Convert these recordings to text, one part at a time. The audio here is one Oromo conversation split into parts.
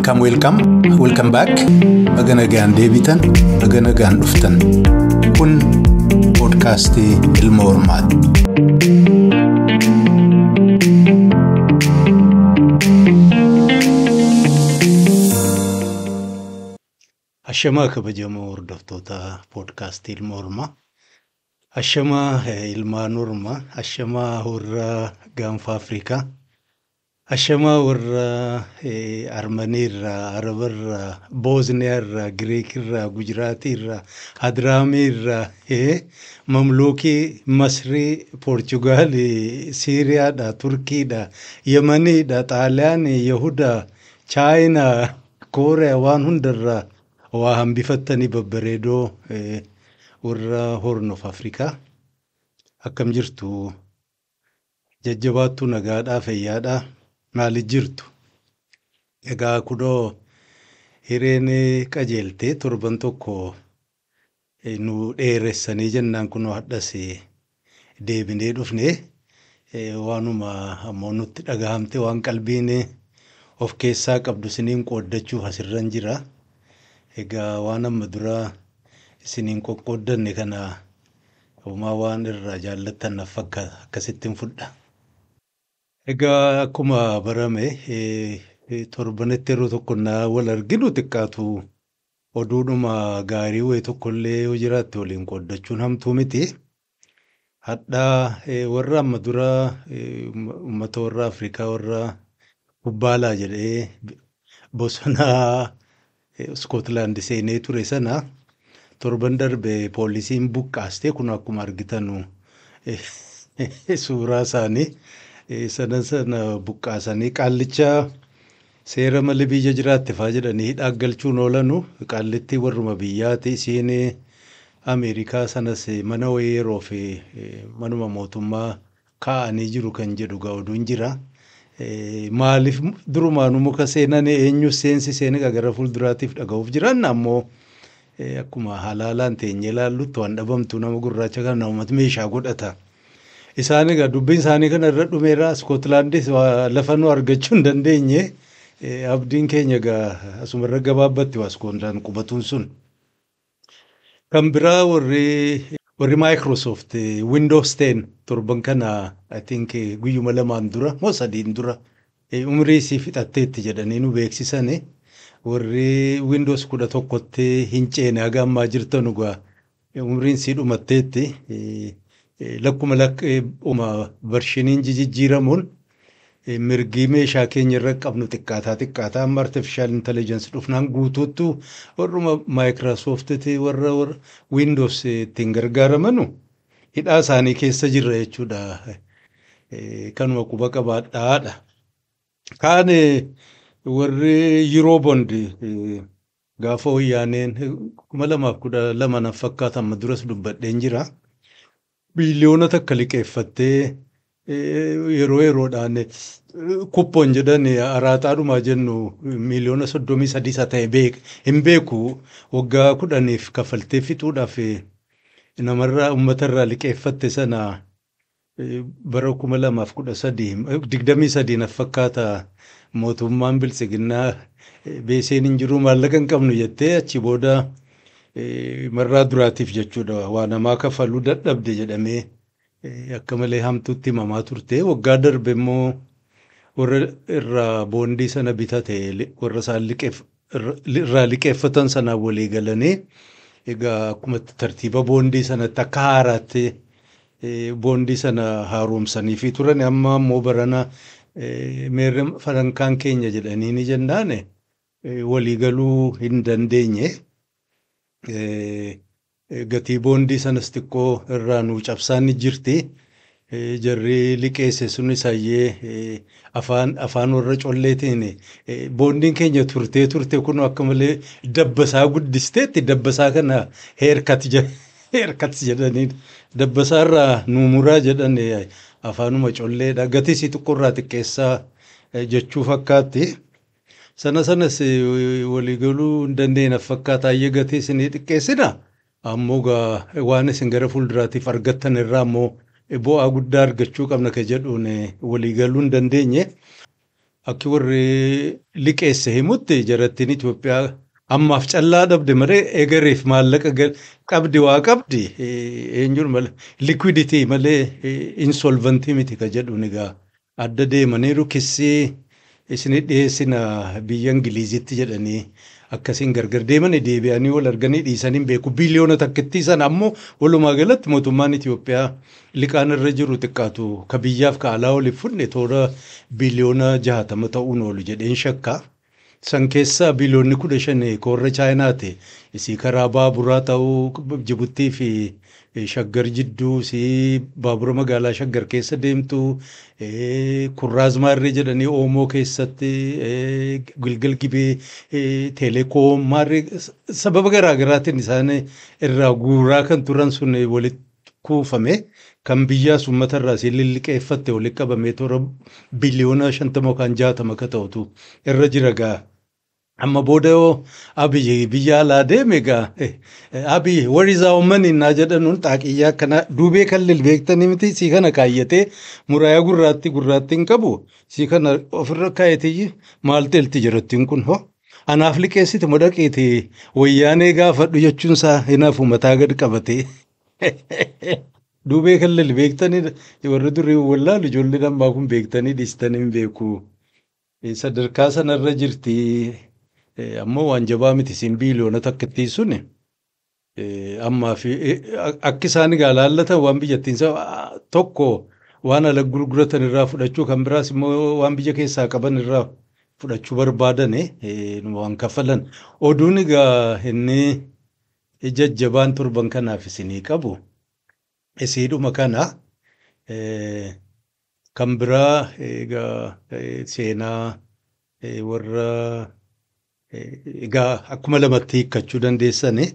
Welcome, welcome, welcome back. Baga nagaan deebitan, baga nagaan dhuftan. Kun poodkaastii Ilma Hormaati. Ashamaa kabajamoo hordoftoota poodkaastii Ilma Hormaa. Ashamaa ilmaan Hormaa, ashamaa warra gaanfa Afrikaa. Ashamaa warra Armaniirraa, Arabarraa, Boosniyaarraa, Giriikirraa, Gujiraatiirraa, Hadiraamiirraa, Mamluukii, Masrii, Poorchugaalii, Siiriyaadhaa, Turkiidhaa, Yemaniidhaa, Xaaliyaanii, Yahudaa, Chaayinaa, Kooriyaa waan hundarraa waa hambifattanii babbareedoo warra Horn of Afrikaa. Akkam jirtu? Jajjabaattuu nagaadhaa, fayyaadhaa? Maaliif jirtu? Egaa kunoo hireen qajeeltee torban tokko nu dheeressanii jennaan kunoo hadhas deebinee dhufnee waanuma ammoo nutti dhagahamte waan qalbiin of keessaa qabdu isiniin qooddachuuf asirran jira. Egaa waan amma dura isiniin qoqqooddanne kana homaa waan irraa jaallattan naaf fakkaata akkasittiin fudha. Egaa akkuma barame torbanitti yeroo tokko naa wal arginu xiqqaatu oduudhuma gaarii wayii tokkollee yoo jiraatte waliin qooddachuun hamtuu miti. Hadhaa warra amma dura uummata warra Afrikaa warra kubbaalaa jedhee bosona Iskootlaand seenee ture sana torban darbe poolisiin buqqaastee kun akkuma argitanu suuraa isaanii sana sana buqqaasanii qaallicha seera malee biyya jiraatte fa'aa jedhanii hidhaa galchuun oolanu qaallitti warruma biyyaati isiin Ameerikaa sanas mana wayii yeroo fi manuma mootummaa kaa'anii jiru kan jedhu gaa oduun jira. Maaliif durumaanuu muka seenan eenyu seensiseen gara fuulduraatiif dhaga'uuf jiran ammoo akkuma halaalaan teenyee ilaallutti waan dhabamtu nama gurraacha kana namatti meeshaa godhata. Isaan egaa dubbiin isaanii kana irra dhumeera. Iskootlaandis lafa nu argachuu hin dandeenye. Abdiin keenya egaa asumarra gabaabbatti waa Iskootlaand qubatuun sun. Kan biraa warri Microsoft Windows 10 torban kana I think guyyuma lamaan dura moo sadiin dura umrii isii fixatteetti jedhanii nu beeksisani. Warri Windows 11tti hin ceene haga ammaa jirtan egaa umriin isii dhumatteetti. Lakkuma varshiniin jijjiiramuun mirgi meeshaa keenya irra qabnu xiqqaataa xiqqaataa amma artificial intelligence dhufnaan guutuuttu warruma Microsoftiti warra Windows ittiin gargaaramanu hidhaa isaanii keessa jirra jechuudha. Kanuma quba qabaadhaadha. Kaan warri Eurobond gaafa wayyaaneen 2012 na fakkaata amma duras dubbadheen jira. Biiliyoona takka liqeeffattee yeroo yeroodhaan kuppoon jedhan araaxaadhumaa jennu miiliyoona 33 isa ta'e hin beeku waggaa 10 kaffaltee fixuudhaaf namarraa uummatarraa liqeeffatte sana bara 2013 23 na fakkaata mootummaan biltsiginnaa beeseen hin jiru maallaqa hin qabnu jettee achi booda marraa duraatiif jechuudha waa namaa kaffaluu dadhabde jedhamee akka malee hamtuutti himamaa turte. Waggaa darbe immoo warra irraa boondii sana bitate warra isaan irraa liqeeffatan sanaan walii galanii egaa akkuma tartiiba boondii sanatti akka haaraatti boondii sana haaromsanii fi turan. Amma immoo barana meerre farankaan keenya jedhanii ni jennaan walii galuu hin dandeenye. Gatii boondii sanas xiqqoo irraa nu cabsaan ni jirti. Jarri liqeesse sunis hayyee afaan warra colleetiin boondiin keenya turtee turte kun akka malee dabbasaa guddisteetti dabbasaa kana heerkat jedhanii dabbasaa irraa nu muraa jedhan afaanuma colleedha. Gatii isii xiqqoo irraa xiqqeessaa jechuu fakkaatti. Sana sanas waliigaluu hin dandeenye fakkaata. Hayyee gatii isinii xiqqeessina. Ammoo waan isin gara fuulduraatiif argattan irraa ammoo bu'aa guddaa argachuu qabna ka jedhuun waliigaluu hin dandeenye. Akki warri liqeesse himutti jarattiin Itoophiyaa ammaaf callaa dhabde malee egereef maallaqa qabdi waa qabdi eenyuun malee liquidity malee insolventii miti ka jedhuun egaa adda deemaniiru kissii isinii dhiyeessina biyya Ingiliizitti jedhanii akkasiin gargar deemanii deebi'anii wal arganii dhiisanii hin beeku. Biliyoona takkittii sana ammoo walumaa galatti mootummaan Itoophiyaa liqaan irra jiru xiqqaatu ka biyyaaf ka alaa waliif fudhe toora biliyoona 60 ta'uun oolu jedheen shakka. San keessaa biliyoonni 15 koorra Chaayinaati. Isii karaa baaburaa ta'uu Jibuttii fi Shaggar jidduu isii baabura magaalaa Shaggar keessa deemtu Kurraaz Maarree jedhanii Oomoo keessatti Gilgil Gibee Teelekoom Maarree sababa garaa garaatiin isaan irraa guuraa kan turan sun walitti kuufame kan biyyaas uummata irraa isiin lilliqeeffatte walitti qabamee toora biliyoona 50 yookaan 60 akka ta'utu irra jira gaa. Amma booda yoo Abiyyi biyya alaa deeme egaa "Abiyyi, where is our money?" naa jedhanuun xaaqiyyaa akkana duubee kan lilbeektanii miti sii kana kaayyatee muraayaa gurraatti gurraatti hin qabu sii kana ofirra kaayatiyyi maal teelti jirattiin kun hoo anaaf liqeessite modhaqeeti wayyaanee gaafadhu jechuun isaa hinaafu mataa gad qabatee. Duubee kan lilbeektanii warri durii wallaalu ijoolleen ammaa kun beektanii dhiistanii hin beeku. Sadarkaa sanarra jirti. Ammoo waan jabaa miti isin biiliyoona takkittii suni. Ammaa fi akki isaan egaa laallatan waan biyyattiin tokko waan ala gurguratan irraa fudhachuu kan biraas immoo waan biyya keessaa qaban irraa fudhachuu barbaadan waan kaffalan. Oduun egaa inni jajjabaan torban kanaaf isinii qabu isiidhuma kana. Kan biraa egaa seenaa warra egaa akkuma lamatti hiikkachuu dandeessani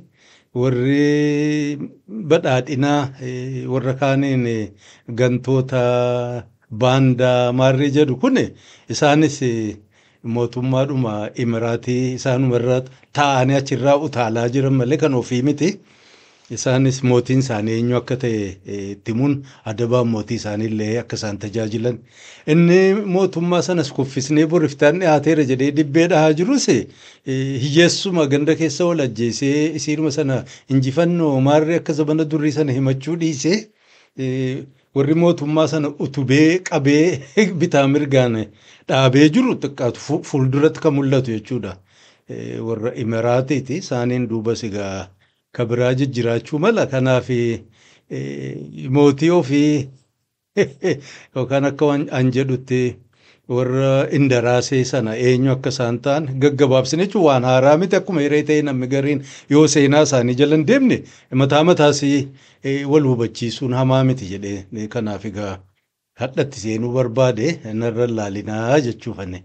warri badhaadhinaa warra kaaniin gantoota baandaa maarree jedhu kun isaanis mootummaadhuma Imiraatii isaanuma irra taa'anii achirraa utaalaa jiran malee kan ofii miti. Isaanis mootiin isaanii eenyu akka ta'e itti himuun adabaan mootii isaanii illee akka isaan tajaajilan. Inni mootummaa sanas kuffisnee boriftaan dhiyaateera jedhee dibbee dhahaa jirus hiyyeessuma ganda keessa wal ajjeesee isiinuma sana injifannoo maarree akka zamana durii sana himachuu dhiisee warri mootummaa sana utubee qabee bitaa mirgaan dhaabee jiru xiqqaatu fuulduratti kan mul'atu jechuudha. Warra Imiraatiiti isaaniin duubas egaa kabiraa jijjiraachuu mala. Kanaaf mootii ofii yookaan akka an jedhutti warra indaraasee sana eenyu akka isaan ta'an gaggabaabsine jechuun waan haaraa miti. Akkuma hiree ta'e namni gariin yoo seenaa isaanii jala hin deemne mataa mataasii wal hubachiisuun hamaa miti jedhee kanaaf egaa hadhatti seenuu barbaade narra laalinaa jechuufani.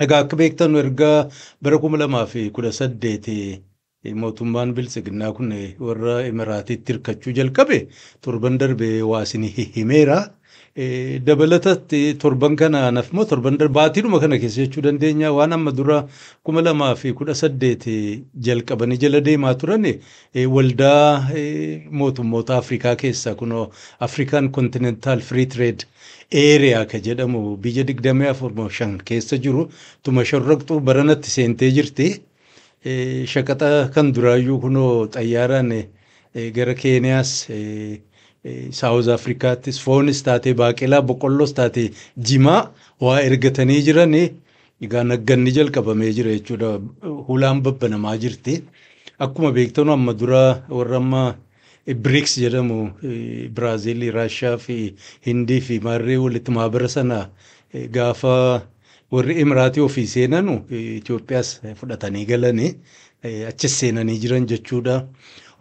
Egaa akka beektan erga bara 2018 mootummaan biltsiginnaa kun warra Imiraatiitti hirkachuu jalqabe torban darbe waa isin himeera. Dabalatatti torban kana nafmoo torban darbe baatiidhuma kana keessa jechuu dandeenya waan amma dura 2018 jalqabanii jala deemaa turan waldaa mootummoota Afrikaa keessaa kunoo African Continental Free Trade Area ka jedhamu biyya 24 keessa jiru tuma shorraqxuu baranatti seentee jirti. Shaqaxa kan duraayyuu kunoo xayyaaraan gara Keeniyaas Saawuz Afrikaattis foonis taatee baaqelaa boqqolloos taatee jimaa waa ergatanii jiran egaa nagganni jalqabamee jira jechuudha. Hulaan babbanamaa jirti. Akkuma beektan amma dura warra amma BRICS jedhamu Biraaziil, Raashiyaa fi Hindii fi Maarree walitti maabara sana gaafa warri Imiraatii ofii seenanu Itoophiyaas fudhatanii galanii achis seenanii jiran jechuudha.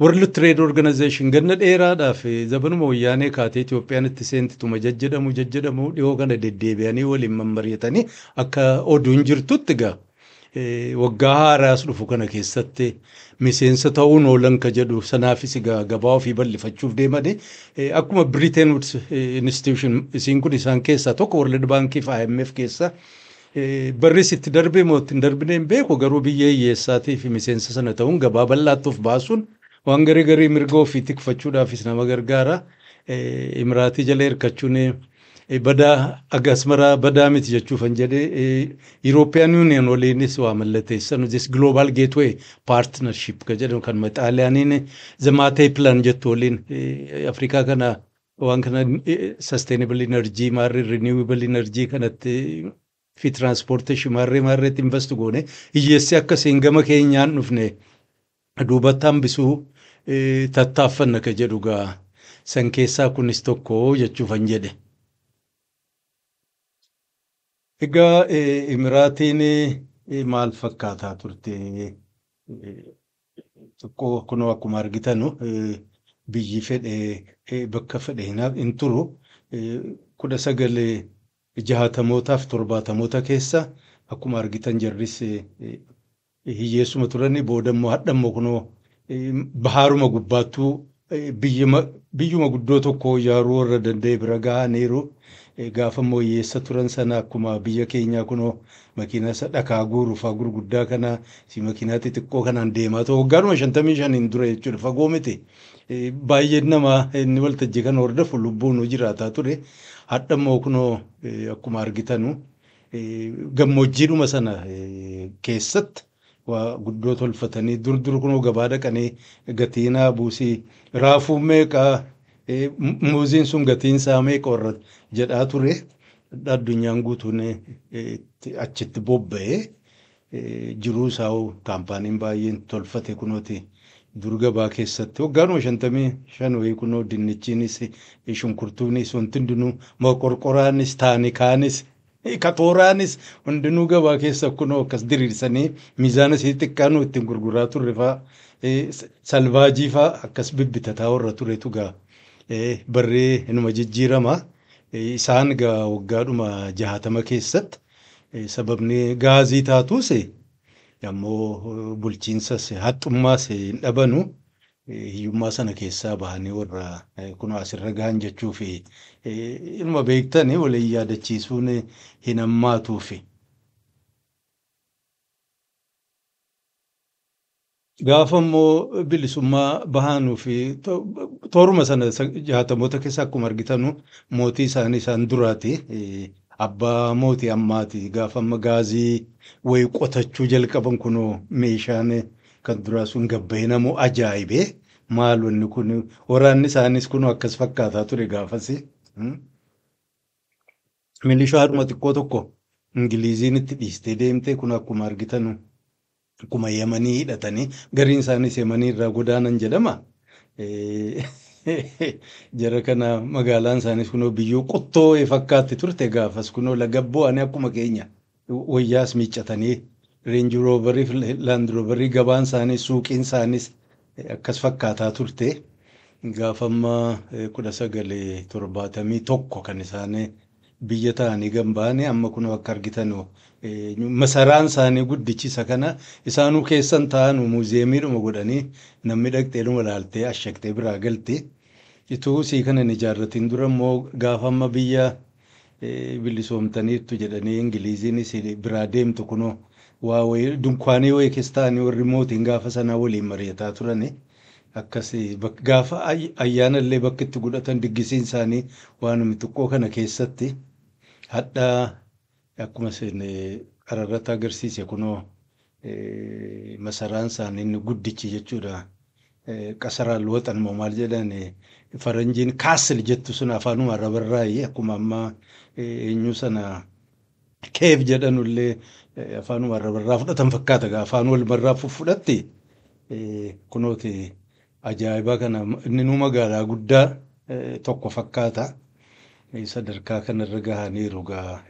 World Trade Organization ganna dheeraadhaaf zabanuma wayyaanee kaatee Itoophiyaan itti seentituma jajjedhamu jajjedhamu dhiyoo kana deddeebi'anii waliin mammari'atanii akka oduun jirtutti egaa waggaa haaraas dhufu kana keessatti miseensa ta'uun oolan ka jedhu sanaafis egaa gabaa ofii bal'ifachuuf deemanii akkuma Bretton Woods Institution isiin kun isaan keessaa tokko World Bank fi IMF keessaa barris itti darbee moo itti hin darbine hin beeku garuu biyya hiyyeessaatii fi miseensa sana ta'uun gabaa bal'aatti of baasuun waan garii garii mirga ofii tikfachuudhaafis nama gargaara. Imiraatii jala hirkachuun Badaa agas mara badaa miti jechuufan jedhee, European Union waliinis waa mallatteessan, this Global Gateway Partnership kan jedhamu kan Xaaliyaaniin the Mattei Plan jettu waliin Afrikaa kana waan kana sustainable energy maarree, renewable energy kanatti fi transportation maarree maarreetti invest goone, hiyyeessi akkasiin gama keenyaan dhufne duubatti hambisuu tattaaffanna ka jedhu gaa san keessaa kunis tokko jechuufan jedhe. Egaa Imiraatiin maal fakkaataa turte? Xiqqoo kunoo akkuma argitanu biyyi fedhe bakka fedhe hin turu. 1960mootaaf 70moota keessa akkuma argitan jarris hiyyeessuma turani. Booda immoo hadha immoo kunoo bahaaruma gubbaattuu biyyuma guddoo tokko ijaaruu warra danda'e bira gahaniiru. Gaafa immoo hiyyeessa turan sana akkuma biyya keenyaa kunoo makiina isa dhakaa guuru faa gurguddaa kana si makiinaa xixiqqoo kanaan deemaa ta'u waggaadhuma 55n dura jechuudha, fagoo miti. Baay'een namaa inni waltajjii kana hordofu lubbuun jiraataa ture. Hadha immoo kunoo akkuma argitanu gammoojjiidhuma sana keessatti waa guddoo tolfatanii, dur dur kunoo gabaa dhaqanii gatiin buusii, raafuun meeqaa, muuziin sun gatiin isaa meeqa warra jedhaa ture. Addunyaan guutuun achitti bobba'ee jiruu isaa kaampaaniin baay'een tolfate. Kunooti dur gabaa keessatti waggaanuma 55 wayii kunoo dinnichiinis, shunkurtuunis, wanti hundinuu, moqorqoraanis, taanikaanis, katooraanis hundinuu gabaa keessa kunoo akkas diriirsanii miizaana isii xiqqaa nu ittiin gurguraa turre faa, salvaajii faa akkas bibbitataa warra turetu gaa barree inuma jijjiirama. Isaan gaa waggaadhuma 60 keessatti sababni gaazii taatus ammoo bulchiinsas haxxummaas hin dhabanu, hiyyummaa sana keessaa bahanii warra kunoo asirra gahan jechuu fi ilma beektanii waliin yaadachiisuun hin hammaatuufi. Gaafa immoo bilisummaa bahanuu fi tooruma sana jaatamoota keessa akkuma argitanu mootii isaanii isaan duraati. Abbaa mootii ammaati. Gaafa amma gaazii wayii qotachuu jalqaban kunoo meeshaan kan duraa sun gabba'ee namoo ajaa'ibee, maal wanni kun? Waraanni isaanis kunoo akkas fakkaataa ture gaafasi. Milishaadhuma xiqqoo tokko Ingiliziin itti dhiistee deemtee kun akkuma argitanu akkuma Yemanii hidhatanii, gariin isaanis Yemanii irraa godaanan jedhama. Jara kana magaalaan isaanis kunoo biyyoo qottoo fakkaatti turte gaafas, kunoo laga bu'anii akkuma keenya wayyaas miiccatanii, Range Roverii fi Land Roverii, gabaan isaaniis suuqiin isaanis akkas fakkaataa turte. Gaafa amma 1971 kan isaan biyya ta'anii gamba'anii, amma kunoo akka argitanu masaraan isaanii guddichi isa kana, isaanuu keessan ta'an muuziyeemiidhuma godhanii namni dhaqxeedhuma laaltee ashaqxee biraa galti. Ituu sii kana hin ijaarratin dura immoo gaafa amma biyya bilisoomtaniittu jedhanii Ingiliziinis biraa deemtu kunoo waa wayii dunkaanii wayii keessa ta'anii warri mootiin gaafa sanaa waliin mari'ataa turani. Akkas gaafa ayyaana illee bakka itti godhatan diggisiin isaanii waanuma xiqqoo kana keessatti. Hadha akkuma isin qararratti agarsiise kunoo masaraan isaanii inni guddichi jechuudha. Qasaraan waxan moo maal jedhan, faranjiin castle jettu sun afaanuma arabarraayi, akkuma amma eenyu sana cave jedhanullee afaanuma arabarraa fudhatan fakkaata gaa afaan walumarraa fudhatti. Kunooti ajaa'ibaa kana inni nu magaalaa guddaa tokko fakkaata. Sadarkaa kanarra gahaniiru gaa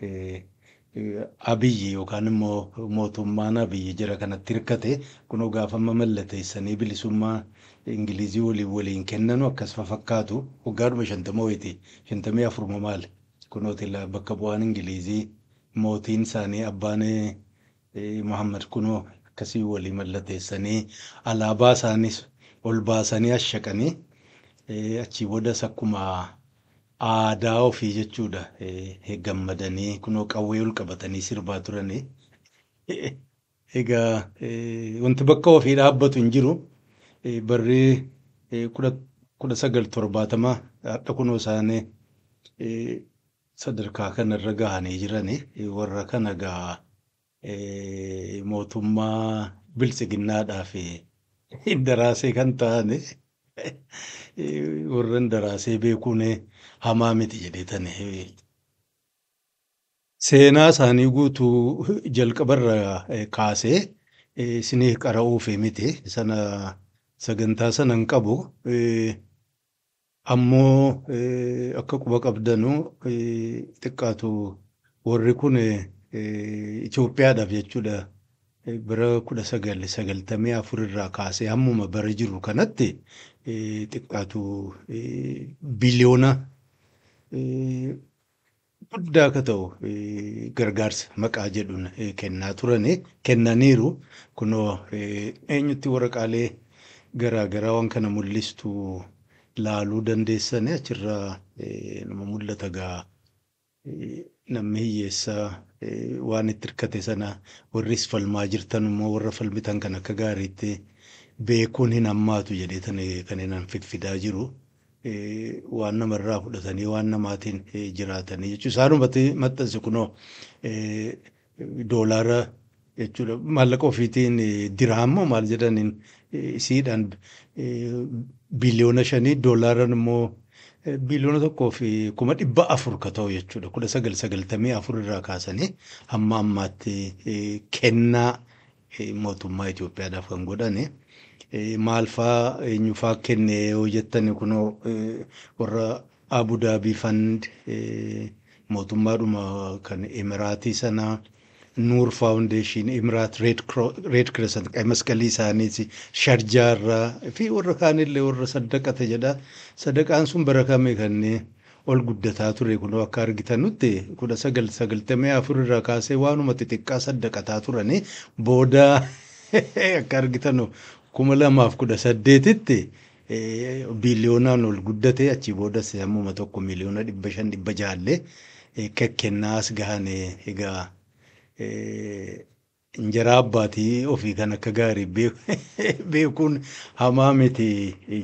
Abiyyi yookaan immoo mootummaan Abiyyi jara kanatti hirkate. Kunoo gaafa amma mallateessanii bilisummaa Ingilizii waliin waliin kennanu akkas fakkaatu, waggaadhuma 50 wayiiti, 54 maali, kunooti bakka bu'aan Ingilizii, mootiin isaanii abbaan Muhammad kunoo akkasii walii mallateessanii alaabaa isaanis ol baasanii ashaqanii, achii boodas akkuma aadaa ofii jechuudha gammadanii kunoo qawwee ol qabatanii sirbaa turanii. Egaa wanti bakka ofii dhaabbatu hin jiru. Barri 1970 hadha kunoo isaanii Sadarkaa kanarra gahanii jirani. Warra kana gaa mootummaa biltsiginnaadhaaf daraasee kan ta'an, warra daraasee beekuun hamaa miti jedheetani. Seenaa isaanii guutuu jalqabarra kaasee isinii qara'uuf miti, sana sagantaa sana hin qabu. Ammoo akka quba qabdanu, xiqqaatu warri kun Itoophiyaadhaaf jechuudha, bara 1994 irraa kaasee hammuma bara jiru kanatti xiqqaatu biliyoona guddaa akka ta'u gargaarsa maqaa jedhuun kennaa turani, kennaniiru. Kunoo eenyutti waraqaalee garaa garaa waan kana mul'istu laaluu dandeessani, achirraa nama mul'ata gaa. Namni hiyyeessaa waan itti hirkate sana, warris falmaa jirtan immoo warra falmitan kan akka gaariitti beekuun hin hammaatu jedhee kan inni fiffidaa jiru. Waan namarraa fudhatanii waan namaatiin jiraatanii jechuudha. Isaanumatti maxxanse kunoo doolaara jechuudha. Maallaqa ofiitiin dirham moo maal jedhaniin isiidhaan biliyoona 5, doolaaran immoo biliyoona 1.400 ka ta'u jechuudha. 1994 irraa kaasanii hamma ammaatti kennaa mootummaa Itoophiyaadhaaf kan godhani. Maal faa, eenyu faa kenne yoo jettani, kunoo warra Abu Dhabi Fund, mootummaadhuma kan Emiraatii sana, Noor Foundation, Emiraat Red Crescent, ቀይ መስቀልii isaaniiti, Sharjaarraa fi warra kaanillee warra saddaqate jedha. Sadaqaan sun bara kamii kanneen ol guddataa ture? Kunoo akka argitanutti 1994 irraa kaasee waanuma xixiqqaa saddaqataa turanii, booda akka argitanu 2018tti biliyoonaan ol guddate. Achii boodas hammuma tokko miliyoona 500, 600llee kekkennaas gahan. Egaa injeraa abbaatii ofii kan akka gaarii beekuun hamaa miti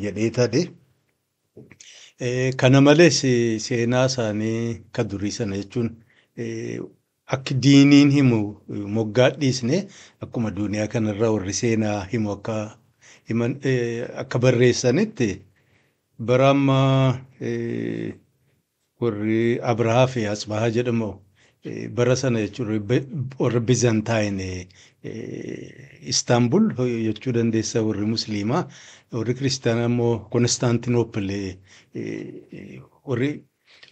jedhee tade. Kana malees seenaa isaanii ka durii sana jechuun akki diiniin himu moggaa dhiisne, akkuma duniyaa kanarraa warri seenaa himu akka himan, akka barreessanitti, bara ammaa warri Abrahaa fi Asbahaa jedhamu bara sana jechuudha, warra Bizantaayin Istaanbul jechuu dandeessa warri Musliimaa, warri Kiristaanaa immoo Konstaantinoopil, warri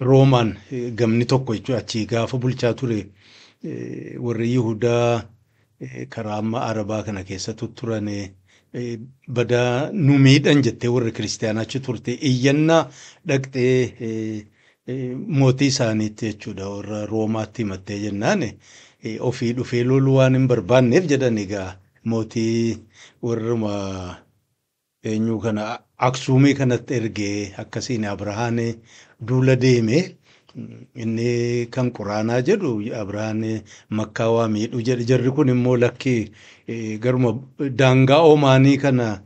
Roomaan gamni tokko jechuudha, achii gaafa bulchaa ture, warri Yihudaa karaa amma Arabaa kana keessa tutturan badaa nu miidhan jettee warri Kiristaanaa achi turte iyyannaa dhaqxee mootii isaaniitti jechuudha, warra Roomaatti himattee jennaan, ofii dhufee loluu waan hin barbaanneef jedhan, egaa mootii warruma eenyu kana Aksuumii kanatti ergee akkasiin Abrahaan duula deeme. Inni kan Quraanaa jedhu Abrahaan Makkaa waa miidhuu jedhe. Jarri kun immoo lakki, garuma daangaa Omaanii kana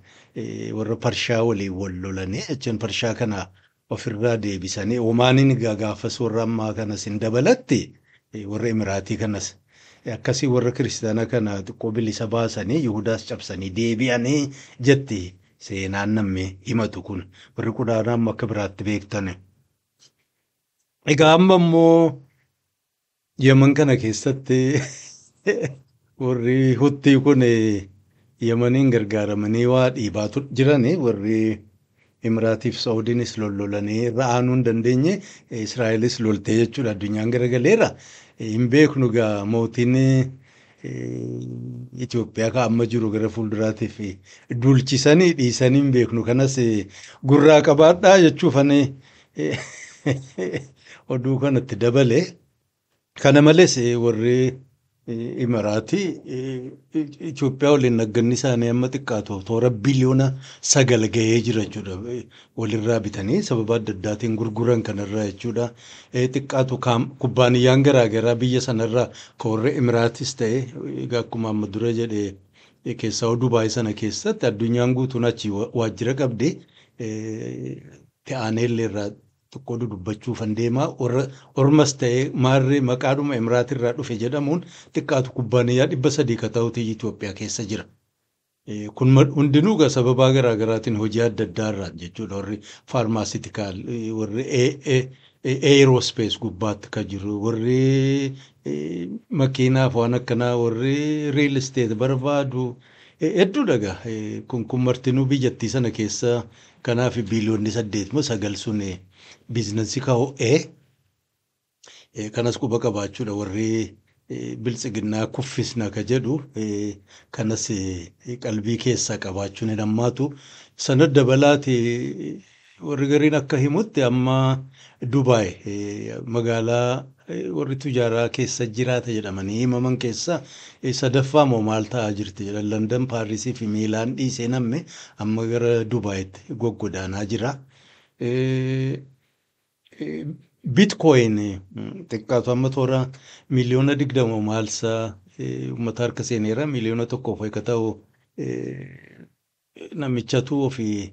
warra Parshaa waliin wal lolanii jechuun Parshaa kana ofirraa deebisanii, Omaaniin egaa gaafas warra ammaa kanas hin dabalatti, warra Emiraatii kanas akkasii, warra Kiristaanaa kana xiqqoo bilisa baasanii Yihudaas cabsanii deebi'anii jetti seenaan namni himatu kun, warri Quraanaa amma akka biraatti beektan. Egaa amma immoo Yemen kana keessatti warri Huttii kun Yemeniin gargaaramanii waa dhiibaa jirani. Warri Imiraatiif Saawudiinis lollolanii irra aanuu hin dandeenye, Israa'elis loltee jechuudha, addunyaan garagaleera. Hin beeknu egaa, mootiin Itoophiyaa ka amma jiru gara fuulduraatiif duulchisanii dhiisanii hin beeknu. Kanas gurraa qabaadhaa jechuufani oduu kanatti dabale. Kana malees warri Imiraatii Itoophiyaa waliin nagganni isaanii amma xiqqaatu toora biliyoona 9 gahee jira jechuudha. Walirraa bitanii sababa adda addaatiin gurguran kanarraa jechuudha. Xiqqaatu kubbaaniyyaan garaagaraa biyya sanarraa kan warra Imiraatis ta'e, egaa akkuma amma dura jedhe, keessaa Dubaay sana keessatti addunyaan guutuun achi waajjira qabdi. Ta'aneellee irraa Xiqqoo dudubbachuufan deemaa warra ormas ta'ee maarree maqaadhuma Imiraatirraa dhufe jedhamuun xiqqaatu kubbaaniyyaa 300 ka ta'utu Itoophiyaa keessa jira. Kun hundinuu egaa sababaa garaa garaatiin hojii adda addaa irraan jechuudha. Warri pharmaceutical, warri aerospace gubbaatti ka jiru, warri makiinaaf waan akkanaa, warri real estate barbaadu hedduudha egaa. Kun martinuu biyyattii sana keessa kanaaf biiliyoonni 8 moo 9 sun biizinasii ka ho'ee kanas quba qabaachuudha warri biltsiginnaa kuffisna ka jedhu kanas qalbii keessaa qabaachuun hin hammaatu. Sana dabalaati warri gariin akka himutti amma Dubaay magaalaa warri tujaaraa keessa jiraata jedhamanii himaman keessa sadaffaa moo maal ta'aa jirti jedhan. London, Paarisii fi Miilaan dhiisee namni amma gara Dubaayitti goggodaanaa jira. Bitcoin xiqqaatu amma toora miliyoona 20 maalsaa uummata harka seeneera. Miliyoona 1 ka ta'u namichatu ofii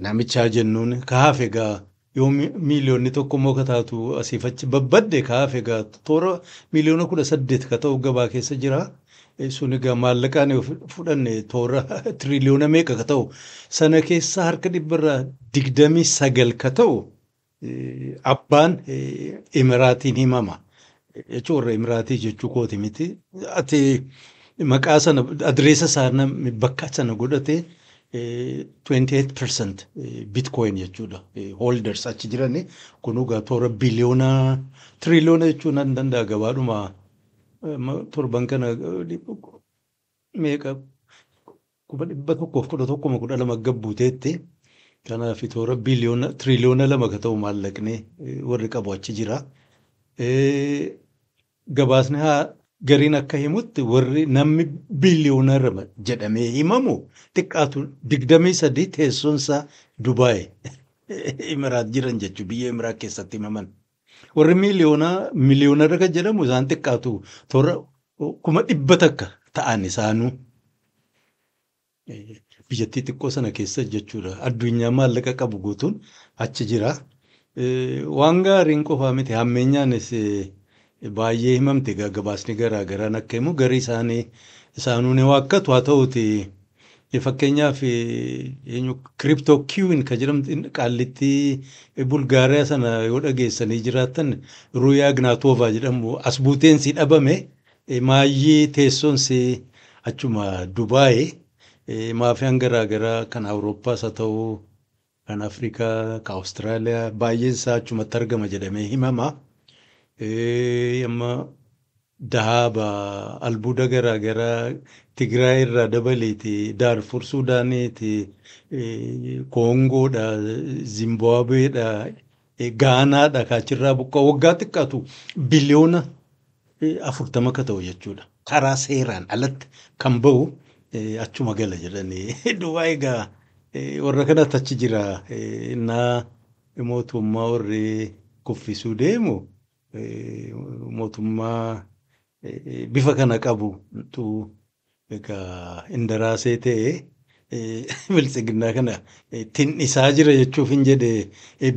namichaa jennuun ka hafe egaa yoo miiliyoonni 1 immoo ka taatu asiif achi babbadde ka hafe egaa toora miliyoona 18 ka ta'u gabaa keessa jira. Sun egaa maallaqaan yoo fudhanne toora tiriliyoona meeqa ka ta'u sana keessa harka 29% ka ta'u abbaan Imiraatiin himama. Jechuun warra Imiraatii jechuu kooti miti. Ati maqaa sana adreessa isaa bakka sana godhate 28% bitcoin jechuudha. Holders achi jirani kun egaa toora biliyoona tiriliyoona jechuun nan danda'a gabaadhuma torban kana meeqa 111,012 gabbuuteetti. Kanaaf toora biliyoona tiriliyoona 2 ka ta'u maallaqni warri qabu achi jira. Gabaasni haa gariin akka himutti warri namni biliyoonara jedhamee himamu xiqqaatu 23 teessoon isaa Dubaay Imiraat jiran jechuudha biyya Imiraat keessatti himaman. Warri miliyoonara kan jedhamu isaan xiqqaatu toora 100,000 ta'an isaanuu. Biyyattii xiqqoo sana keessa jechuudha. Addunyaa maallaqa qabu guutuun achi jira. Waan gaariin qofaa miti hammeenyaanis baay'ee himamte gabaasni garaa garaan akka himu garii isaanii isaanuu ni waakkatu haa ta'uti. Fakkeenyaaf crypto queen kan jedhamtu qaallittii Bulgaariyaa sana yoo dhageessanii jiraattan Ruuyaa Ignaatoovaa jedhamu as buuteensi dhabame maayyii teessoonsi achuma Dubaay maafiyaan garaa garaa kan Awurooppaas haa ta'u kan Afrikaa kan Awustiraaliyaa baay'een isaa achumatti argama jedhamee himama. Amma dahaaba albuuda garaa garaa Tigraay irraa dabaleeti Daarfur Suudaaniiti Koongoodha Zimbaabuweedha Gaanaadha kaachirraa buqqaa waggaa xiqqaatu biliyoona 40 akka ta'u jechuudha. Karaa seeraan alatti kan bahu achuma gala jedhanii Dubaay egaa warra kanatti achi jira innaa mootummaa warri kuffisuu deemu mootummaa bifa kana qabu tu egaa indaraasee ta'e biltsiginnaa kana tin'isaa jira jechuuf hin jedhe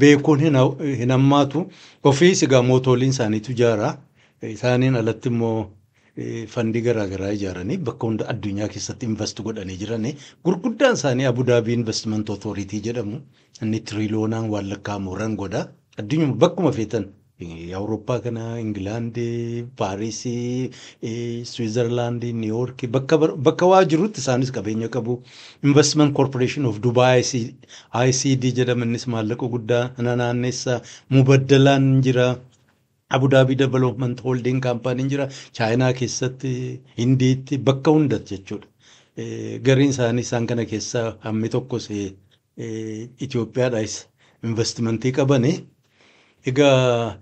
beekuun hin hammaatu. Ofiis egaa mootoliin isaaniitu ijaara. Isaaniin alatti immoo fandii garaa garaa ijaaranii bakka hunda addunyaa keessatti invest godhanii jiranii. Gurguddaan isaanii Abu Dhabi Investment Authority jedhamu. Inni tiriiliyoonaan waan lakkaa'amu ran godha. Addunyuma bakkuma feetan Awurooppaa kana, Ingilaandii, Paarisii, Swiizerlaandii, Niiwoorkii bakka waa jirutti isaanis qabeenya qabu. Investment Corporation of Dubai ICD jedhama innis maallaqa guddaa naanneessa. Mubaddalaan jira. Abu Dhabi Development Holding Company jira. Chaayinaa keessatti, Hindiitti bakka hundatti jechuudha. Gariin isaanii isaan kana keessaa hammi tokkos Itoophiyaadhaas investimentii qabani. Egaa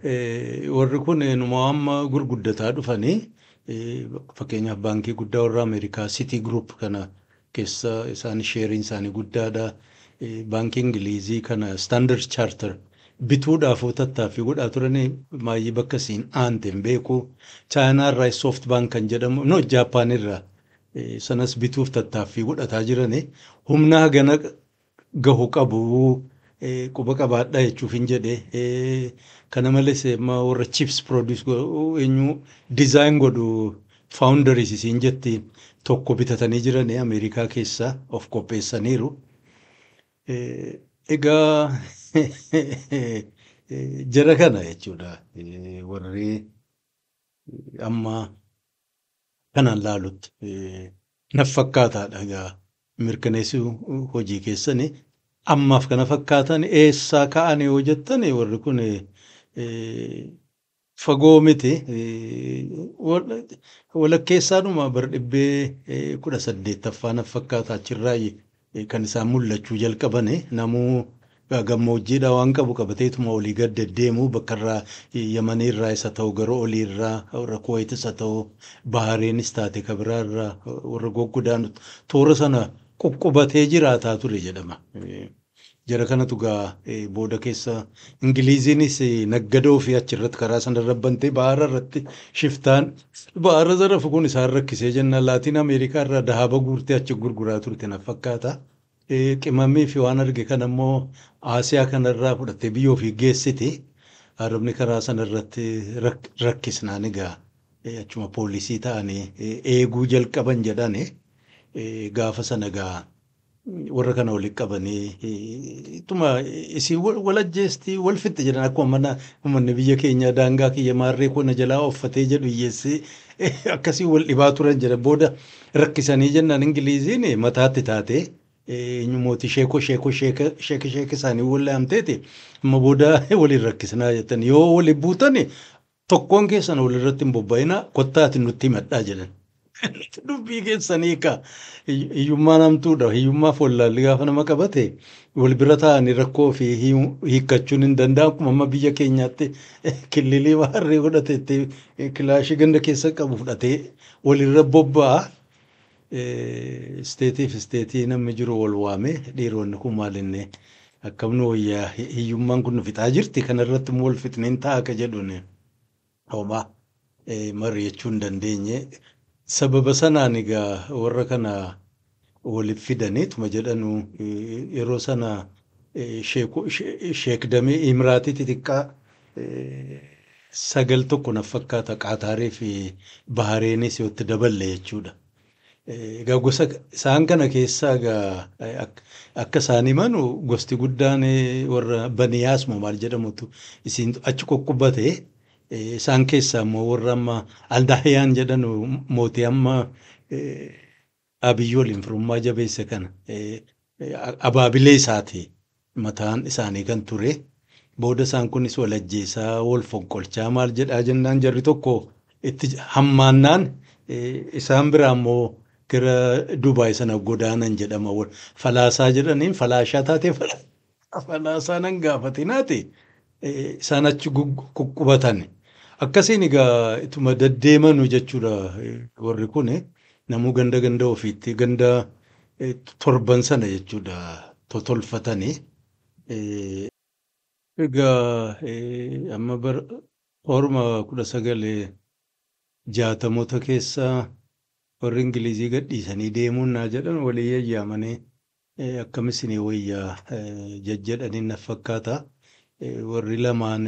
warri kun numa amma gurguddataa dhufanii fakkeenyaaf baankii guddaa warra Ameerikaa City Group kana keessa isaan sheeriin isaanii guddaadha. Baankii Ingilizii kana Standard Charter bituudhaaf tattaaffii godhaa turanii maayyii bakka isiin aante hin beeku. Chaayinaa irraa Soft Bank kan jedhamu no Jaappaan irraa sanas bituuf tattaaffii godhataa jiranii humna hagana gahu qabu. Quba qabaadhaa jechuuf hin jedhe. Kana malees amma warra chips produce eenyu design godhu foundries isiin jetti tokko bitatanii jiran Ameerikaa keessa of qopheessaniiru. Egaa jara kana jechuudha warri amma kanaan laalutti naf fakkaataadha egaa mirkaneessuu hojii keessanii. Ammaaf kana fakkaatan eessaa ka'an yoo jettan warri kun fagoo miti. Walakkeessaadhuma bara dhibbee 18ffaa naf fakkaata achirraa kan isaan mul'achuu jalqaban namuu gammoojjiidha waan qabu qabateetuma olii gad deddeemu bakka irraa Yamanii irraa isa ta'u gara olii irraa warra Kuwaitis haa ta'u Bahareenis taate kabiraa irraa warra goggodaanu toora sana quphubatee jiraataa ture jedhama. Jara kanatu gaa booda keessa Ingiliiziinis naggadoo fi achirratti karaa sana bantee bahara irratti shiftaan bahara zarafu kun isaan rakkisee jennaan Laatiin Ameerikaa irraa dahaba guurtee achi gurguraa turte na fakkaata. Qimamii fi waan arge kan ammoo Aasiyaa kanarraa fudhattee biyya ofii geessiti. Arabni karaa sana irratti rakkisnaan egaa achuma poolisii ta'anii eeguu jalqaban jedhani. Gaafa sana egaa warra kana walitti qabanii ittuma isii wal ajjeestii wal fixxe jedhan akkuma mana uummanni biyya keenya daangaa kiyya maarree koo na jalaa uffatee jedhu hiyyeessi akkasii wal dhibaa turan jedha booda rakkisanii jennaan Ingiliiziin mataatti taate eenyu mootii sheekoo sheekoo sheeka sheeka sheeka isaanii wal dhaamteeti amma booda waliin rakkisnaa jettan yoo waliin buutan tokkoon keessan walirratti hin bobba'ina kottaati nutti himadhaa jedhan. Dubbii keessanii ka hiyyummaan hamtuudha. Hiyyummaaf wallaalli gaafa nama qabate wal bira taa'anii rakkoo fi hiikkachuun hin danda'amu. Akkuma amma biyya keenyaatti killilii waarree godhate kilaashii ganda keessa qabu fudhatee walirra bobba'a. Isteetii fi isteetii namni jiru wal waame dhiironni kun maal inni akkam nu wayyaa hiyyummaan kun nu fixaa jirti kanarratti immoo wal fixneen ta'a ka jedhuun homaa mari'achuu hin dandeenye. Sababa sanaan egaa warra kana waliif fidaniituma jedhanu yeroo sana sheekdamee Imiraatii xixiqqaa 9 tokko na fakkaata Qaataarii fi Bahareenis yoo itti daballe jechuudha. Egaa gosa isaan kana keessaa egaa akka isaan himanu gosti guddaan warra Baniyaas moo maal jedhamutu isiin achi qoqqobbate. Isaan keessaa immoo warra amma Aldahiyaan jedhanu mootii amma Abiyyi waliin firummaa jabeesse kana abaabilee isaati mataan isaanii kan ture. Booda isaan kunis wal ajjeesaa wal fonqolchaa maal jedhaa jennaan jarri tokko itti hammaannaan isaan biraa immoo gara Dubaay sana godaanan jedhama. Falaasaa jedhaniin falaashaa taatee falaasaa nan gaafatinaati. Isaan achi quqqubatan. Akkasiin egaa ituma deddeemanu jechuudha warri kun namuu ganda ganda ofiitti ganda torban sana jechuudha totolfatanii. Egaa amma bara orma 1960moota keessa warri Ingilizii gadhiisanii deemuun naa jedhan walii yayyaamanii akkam isinii wayyaa jajjedhanii na fakkaata. Warri lamaan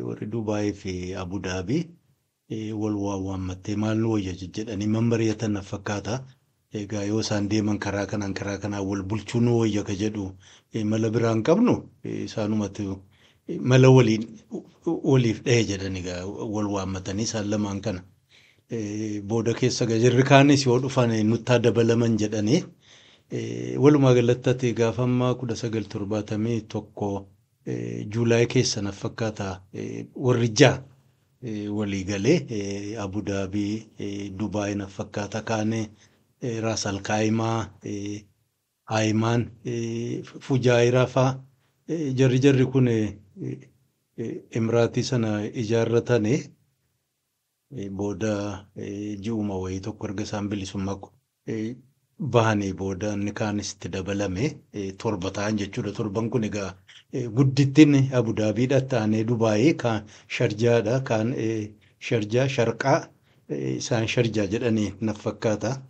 warri Dubaayii fi Abudaabii wal waammattee maal nu wayya jajjedhanii mammari'atan na fakkaata. Egaa yoo isaan deeman karaa kanaan karaa kanaan wal bulchuu nu wayya ka jedhu mala biraan qabnu isaanumatu mala waliin waliif dhahe jedhan egaa wal waammatanii isaan lamaan kana. Booda keessa jarri kaanis yoo dhufan nuttaa dabalaman jedhanii walumaa galatti ati gaafa ammaa 1971 Juulaay keessa na fakkaata warri ja'a walii galee Abudaabii Dubaay na fakkaata kaane Raas Alkaayimaa Haayimaan Fujaayiraa faa jarri jarri kun Imiraatii sana ijaarratanii booda ji'uma wayii tokko erga isaan bilisummaa bahanii booda inni kaanis itti dabalame torba ta'an jechuudha. Torban kun egaa guddittiin Abudaabiidha ta'anii Dubaayii kaan Sharjaadha kaan Sharjaa Sharqaa isaan Sharjaa jedhanii na fakkaata.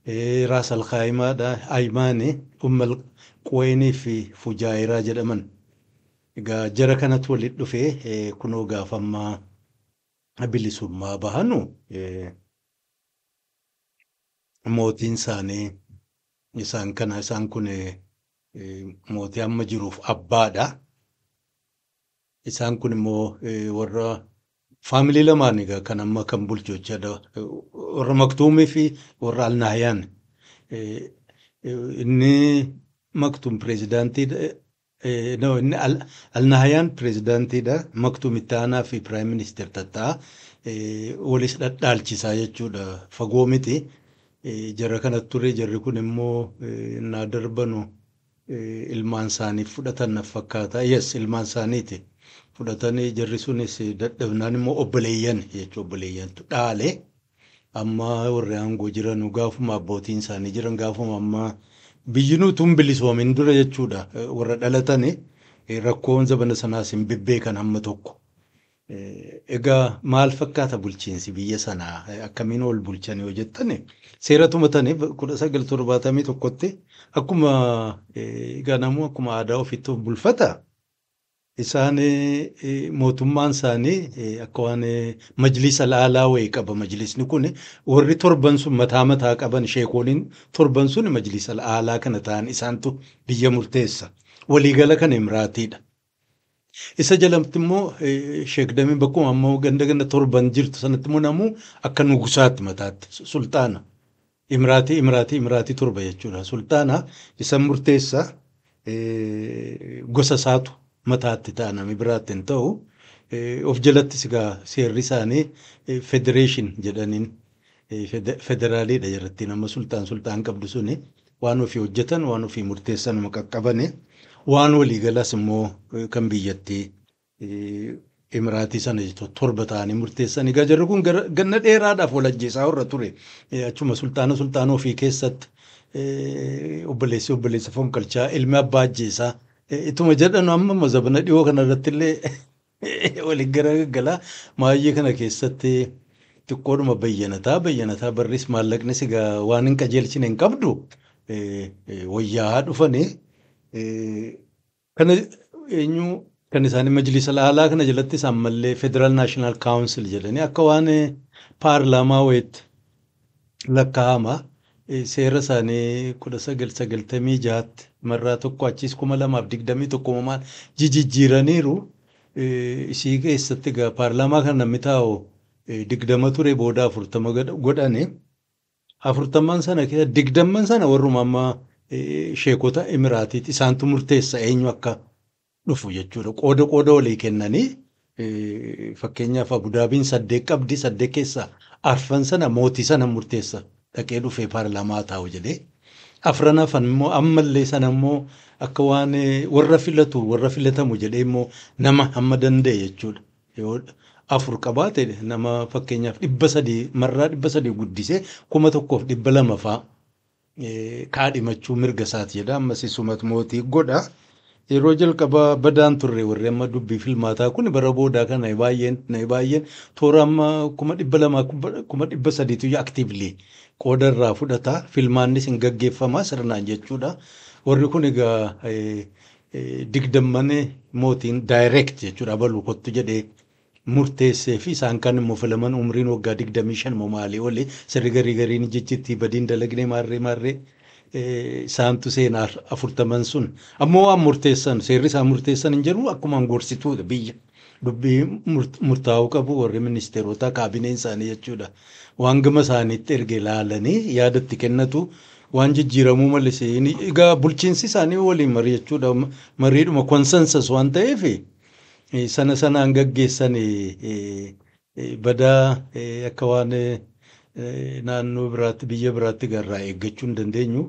Raas Alkhaayimaadha, Ayimaani, Ummal Quweenii fi Fujaayiraa jedhaman. Egaa jara kanatu walitti dhufee kunoo gaafa ammaa bilisummaa bahanu mootiin isaanii isaan kana isaan kun mootii amma jiruuf abbaadha. Isaan kun immoo warra faamilii lamaan egaa kan amma kan bulchu jechaadha. Warra Maktuumii fi warra Alnaayaan. Inni Maktuum pireezidaantiidha. No, inni Alnaayaan pireezidaantiidha. Maktuum itti aanaa fi prime minister tatta'a. Walis dhadhaalchisaa jechuudha. Fagoo miti. Jara kanatti ture jarri kun immoo innaa darbanu ilmaan isaanii fudhatan na fakkaata. Yes, ilmaan isaaniiti. Fudhatanii jarri sunis dadhabnaan immoo obboleeyyan jechuudha obboleeyyantu dhaale. Amma warri aangoo jiran gaafuma abbootiin isaanii jiran gaafuma amma biyyi nuti hin bilisoomin dura jechuudha warra dhalatani rakkoon zabana sanaas hin bebbeekan hamma tokko. Egaa maal fakkaata bulchiinsi biyya sanaa akkamiin ol bulchan yoo jettani seera tumatanii 1971tti akkuma egaa namuu akkuma aadaa ofiitti of bulfata. Isaan mootummaan isaanii akka waan majlisa alaalaa wayii qaba. Majlisni kun warri torban sun mataa mataa qaban sheekoliin torban sun majlisa alaalaa kana ta'an isaantu biyya murteessa. Waliigala kan Imiraatiidha. Isa jalatti immoo sheekdamii bakkuma ammoo ganda ganda torban jirtu sanatti immoo namuu akka nugusaatti mataatti sulxaana. Imiraatii Imiraatii Imiraatii torba jechuudha. Sulxaana isa murteessa gosa isaatu mataatti ta'a namni biraatti hin ta'u. Of jalattis egaa seerri isaanii federeeshin jedhaniin federaaliidha jalatti nama sulxaan sulxaan qabdu suni waan ofii hojjetan waan ofii murteessan qaqqabani waan waliigalas immoo kan biyyattii Imiraatii sana torba ta'anii murteessan. Egaa jarri kun ganna dheeraadhaaf wal ajjeesaa warra ture. Achuma sulxaana sulxaana ofii keessatti obboleessi obboleessa fonqolchaa ilmi abbaa ajjeesaa. Ituma jedhan amma zabana dhiyoo kana irratti illee waliin garagalaa maayyee kana keessatti xiqqoodhuma bayyanataa bayyanataa barris maallaqnis egaa waan hin qajeelchine hin qabdu wayyaa dhufanii kana eenyu kan isaanii majlisa alaalaa kana jalatti isaan mallee Federal National Council jedhanii akka waan paarlaamaa wayiitti lakkaa'ama. Seera isaanii 1996tti marraa tokko achiis 2021 maal jijjiiraniiru. Isii keessatti egaa paarlaamaa kan namni taa'u 20 ture booda 40 godhani. 40 sana keessa 20 sana warruma amma sheekota Imiraatiiti isaantu murteessa eenyu akka dhufu jechuudha. Qooda qooda walii kennanii fakkeenyaaf Abudaabiin 8 qabdi 8 keessaa 4 sana mootii sana murteessa dhaqee dhufee paarlaamaa taa'u jedhee. Afran hafan immoo ammallee sana immoo akka waan warra filatu warra filatamu jedhee immoo nama hamma danda'e jechuudha. Yoo 4 qabaate nama fakkeenyaaf 300 marraa 300 guddisee 1200 fa'a kaadhimachuu mirga isaati jedha. Ammas isumatu mootii godha. Yeroo jalqabaa badaan turre warri amma dubbii filmaataa kun bara boodaa kana baay'een baay'een toora amma 200,000 300,000 aktiivli qooda irraa fudhata. Filmaannis hin gaggeeffamaa sirnaan jechuudha. Warri kun egaa 20 mootiin daayireekt jechuudha abaluu kottu jedhee murteessee fi isaan kan immoo filaman umriin waggaa 25 moo maalii oli sirri garii gariin jechittii badiin dalagnee maarree maarree isaantu seenaa 40 sun ammoo waan murteessan seerri isaan murteessan hin jiru akkumaan gorsituudha biyya dubbii murtaa'uu qabu warri ministeerota kaabineen isaanii jechuudha. Waan gama isaaniitti erge ilaalanii yaadatti kennatu waan jijjiiramuu malee egaa bulchiinsi isaanii waliin marii jechuudha. Mariidhuma konsensus waan ta'eef sana sanaan gaggeessan badaa akka waan naannoo biraatti biyya biraatti garraa eeggachuu hin dandeenyu.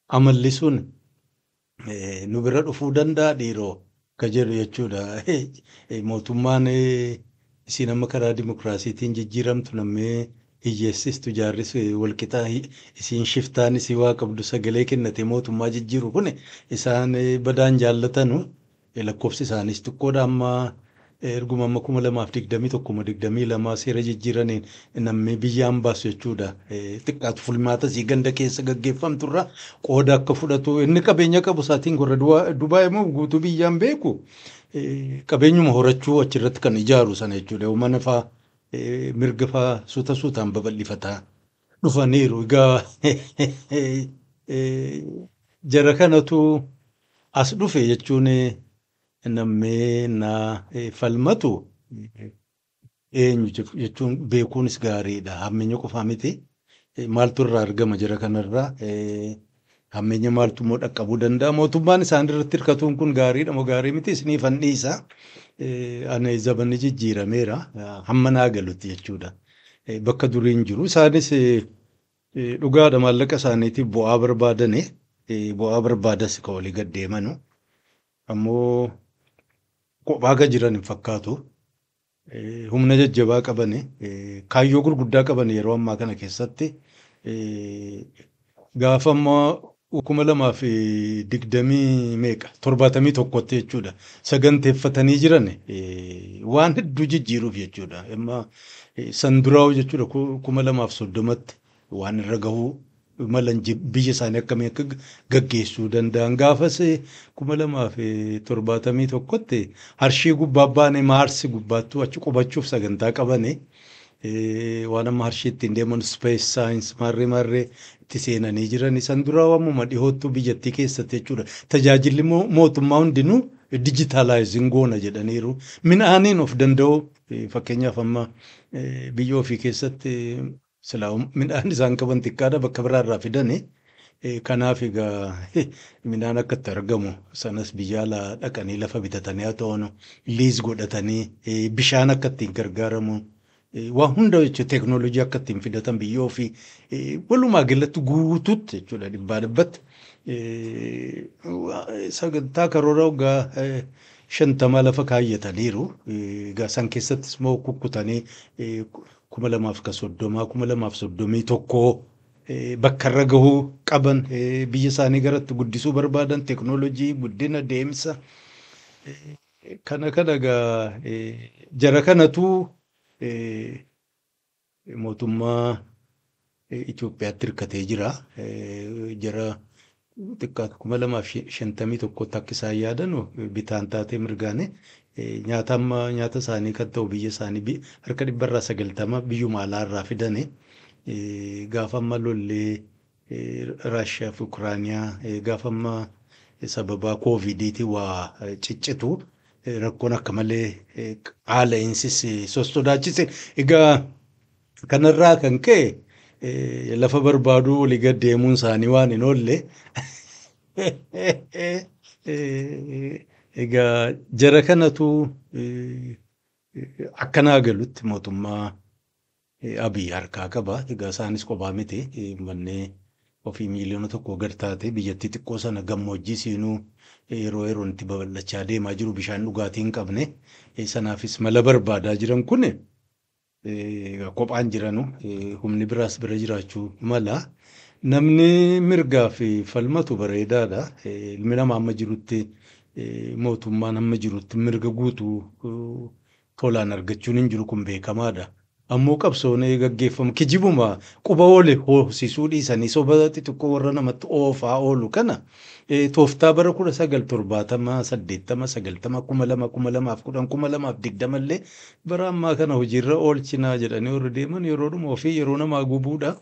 Amalli sun nu bira dhufuu danda'a dhiiroo ka jedhu jechuudha. Mootummaan isiin amma karaa dimokiraasiitiin jijjiiramtu namni hiyyeessistu jaarris walqixaa isiin shiftaan isii waa qabdu sagalee kennate mootummaa jijjiiru kun isaan badaan jaallatanu lakkoofsi isaaniis xiqqoodha amma Erguma amma 2021, 22 seera jijjiiraniin namni biyyaan baasu jechuudha. Xiqqaatu fulmaata sii ganda keessa gaggeeffamturra qooda akka fudhatu inni qabeenya qabu isaatiin warra Dubaay immoo guutuu biyyaan beeku qabeenyuma horachuu achirratti kan ijaaru sana jechuudha. Mana faa mirga faa suuta suutaan babal'ifataa dhufaniiru. Egaa jara kanatu as dhufe jechuun namni na falmatu eenyu jechuun beekuunis gaariidha. Hammeenya qofaa miti. Maaltu irraa argama jara kanarraa? Hammeenya maaltu immoo dhaqqabuu danda'a? Mootummaan isaan irratti hirkatuun kun gaariidha moo gaarii miti? Isiniif an dhiisa. Ani zabanni jijjiirameera. Hamma naa galutti jechuudha. Bakka duriin jiru. Isaanis dhugaadha maallaqa isaaniitiif bu'aa barbaadani. Bu'aa barbaadas ka walii gad deemanu. Ammoo kophaa ka jiran hin fakkaatu. Humna jajjabaa qabani. Kaayyoo gurguddaa qaban yeroo ammaa kana keessatti. Gaafa ammoo 2020 meeqa 71tti jechuudha. Saganteeffatanii jiran waan hedduu jijjiiruuf jechuudha. Amma san duraa'u jechuudha 2030tti waan irra gahuu malan biyya isaanii akkamii akka gaggeessuu danda'an. Gaafas 2071tti harshii gubbaa baane Maarsi gubbaattuu achi qubachuuf sagantaa qabani. Waan amma harshii ittiin deeman space science marree marree itti seenanii jiran. San dura waamuma dhihoottuu biyyattii keessatti jechuudha. Tajaajilli mootummaa hundinuu dijitaalaayiziin goona jedhaniiru. Midhaaniin of danda'u fakkeenyaaf amma biyya ofii keessatti silaa midhaan isaan qaban xiqqaadha bakka biraarraa fidani. Kanaaf egaa midhaan akka itti argamu sanas biyya alaa dhaqanii lafa bitatanii haa ta'u liiz godhatanii bishaan akka ittiin gargaaramu waan hunda jechuudha teeknooloojii akka ittiin fidatan biyya ofii walumaa galatti guutuutti jechuudha dhibbaa dhibbatti sagantaa karoora waggaa 50 lafa kaayyataniiru. Egaa san keessattis immoo kukkutanii 2030, 2031 bakka irra gahuu qaban biyya isaanii garatti guddisuu barbaadan teeknooloojii guddina deemsa kana kana egaa jara kanatu mootummaa Itoophiyaatti hirkatee jira. Jara xiqqaatu 2051tti akka isaan yaadanu bitaan taatee mirgaane nyaata amma nyaata isaanii kan ta'u biyya isaanii harka 90% biyyuma alaarraa fidani. Gaafa amma lollee Raashiyaa fi Ukiraaniyaa gaafa amma sababa koovidiitiin waa ciccitu rakkoon akka malee qaala'insis sossodaachise. Egaa kanarraa kan ka'e lafa barbaaduu walii gad deemuun isaanii waan hin oolle. Egaa jara kanatu akkanaa galutti mootummaa Abiy harkaa qaba. Egaa isaanis kophaa miti. Manneen ofii 1 miiliyoona gad taate biyyattii xiqqoo sana gammoojjii siinuu yeroo yeroon itti babal'achaa deemaa jiru bishaan dhugaatii hin qabne. Sanaafis mala barbaadaa jiran kun kophaan jiranu humni biraas bira jiraachuu mala. Namni mirgaa fi falmatu bareedaadha. Ilmi namaa amma jirutti mootummaan amma jirutti mirga guutuu tolaan argachuun hin jiru kun beekamaadha. Ammoo qabsoon gaggeeffamu kijibuma quba oole hoosisuu dhiisanii soba xixiqqoo warra namatti oofaa oolu kana tooftaa bara 1970, 80, 90, 2000, 2010, 2020 illee bara ammaa kana hojiirra oolchinaa jedhanii warri deeman yeroodhuma ofii yeroo namaa gubuudha.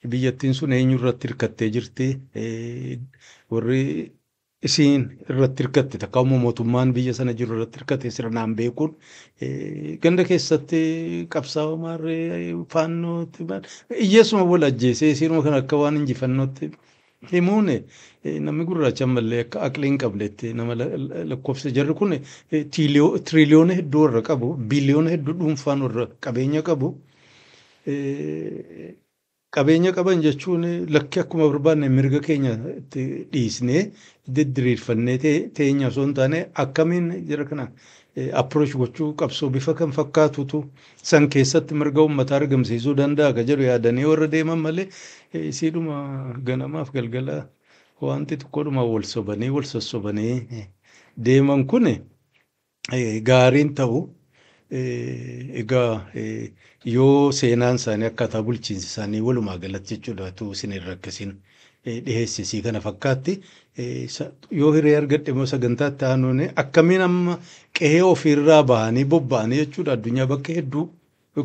Biyyattiin sun eenyu irratti hirkattee jirti? Warri isiin irratti hirkatte takka immoo mootummaan biyya sana jiru irratti hirkate sirnaan beekuun ganda keessatti qabsaa'oo maarree faannootti hiyyeessuma wal ajjeesee isiinuma kan akka waan injifannootti himuun namni gurraacha ammallee akka aqlii hin qabnetti nama lakkoofsa jarri kun tiriliyoona hedduu warra qabu biliyoona hedduu dhuunfaan warra qabeenya qabu. Qabeenya qaban jechuun lakki akkuma barbaanne mirga keenya itti dhiisnee diddiriirfannee teenya osoo hin taane akkamiin jara kana approach gochuu qabsoo bifa kan fakkaatutu san keessatti mirga uummataa argamsiisuu danda'a ka jedhu yaadanii warra deeman malee isiidhuma ganamaaf galgala wanti xiqqoodhuma wal sobanii wal sossobanii deeman kun Gaariin ta'u egaa yoo seenaan isaanii akkaataa bulchiinsi isaanii walumaa galatti jechuudha utuu isin hin rakkisin dhiheessisii kana fakkaatti. Yoo hiree argadhe immoo sagantaatti aanuun akkamiin amma qe'ee ofiirraa bahanii bobba'anii jechuudha addunyaa bakka hedduu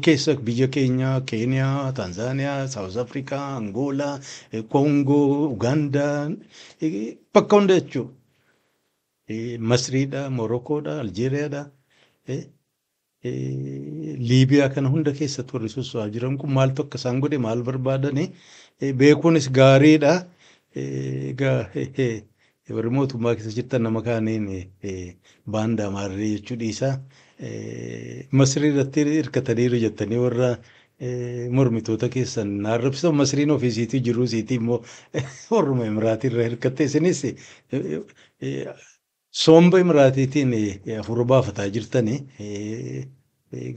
keessa biyya keenya Keeniyaa, Taanzaaniyaa, Saawuz Afrikaa, Angoolaa, Koongoo, Ugaandaa bakka hunda jechuudha. Masriidha, Morokoodha, Aljeeriyaadha. Liibiyaa kana hunda keessatti warri sosso'aa jiran kun maaltu akka isaan godhe maal barbaadani beekuunis gaariidha. Egaa warri mootummaa keessa jirtan nama kaaniin baandaa maarree jechuu dhiisaa. Masrii irratti hirkataniiru jettanii warra mormitoota keessan arrabsitan Masriin ofiisiitii jiruu isiitii immoo warruma Imiraatii irra hirkatte isinis somba Imiraatiitiin hafuura baafataa jirtanii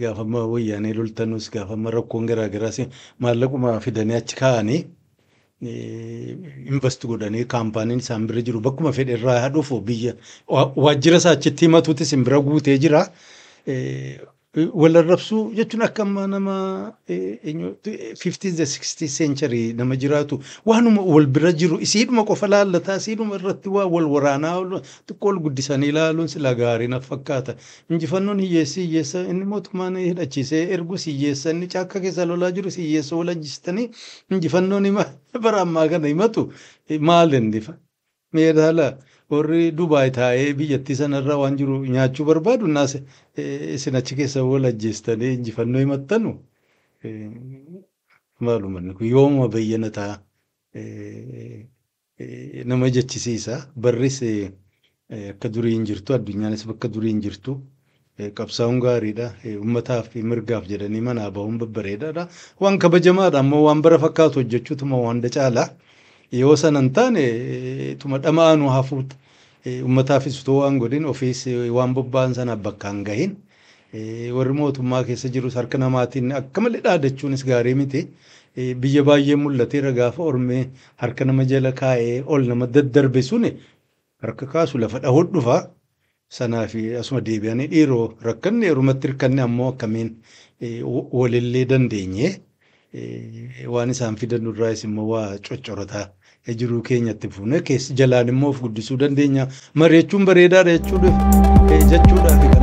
gaafa amma wayyaanee loltanus gaafa amma rakkoon garaagaraas maallaquma fidanii achi kaa'anii invest godhanii kaampaaniin isaan bira jiru bakkuma fedhe irraa dhufu biyya waajjira isaa achitti himatuutis isin bira guutee jira. Wal arrabsuu jechuun akka amma nama 15th 16th century nama jiraatu waanuma wal bira jiru isiidhuma qofa laallataa isiidhuma irratti waa wal waraanaa xiqqoo ol guddisanii ilaaluun sila gaarii na fakkaata. Injifannoon hiyyeessi hiyyeessa inni mootummaan hidhachiisee ergus hiyyeessa inni caakka keessa lolaa jirus hiyyeessa wal ajjistanii injifannoon bara ammaa kana himatu maal inni meedaala warri Dubaay taa'ee biyyattii sanarra waan jiru nyaachuu barbaadu naas isin achi keessa wal ajjeestanii injifannoo himattanu maaluma kun yooma bayyana ta'a nama jechisiisa barris akka durii hin jirtu addunyaanis bakka durii hin jirtu qabsaa'uun gaariidha uummataaf fi mirgaaf jedhanii manaa bahuun babbareedaadha waan kabajamaadha ammoo waan bara fakkaatu hojjechuutuma waan caala. Yoo sana hin taane tuma dhama'anuu hafuut uummataafis utoo waan godhin ofiis waan bobba'an sanaaf bakka hin gahin warri mootummaa keessa jirus harka namaatiin akka malee dhaadachuunis gaarii miti. Biyya baay'ee mul'ateera gaafa ormee harka nama jala kaa'ee ol nama daddarbe suni harka kaasu lafa dhahuun dhufa. Sanaaf asuma deebi'anii dhiiroo rakkanne yerumatti hirkanne ammoo akkamiin walillee dandeenye waan isaan fidan nurraayis immoo waa coccorataa jiruu keenyatti fuunee keessa jalaan immoo of guddisuu dandeenya. Mari'achuun bareedaadha jechuudhaaf.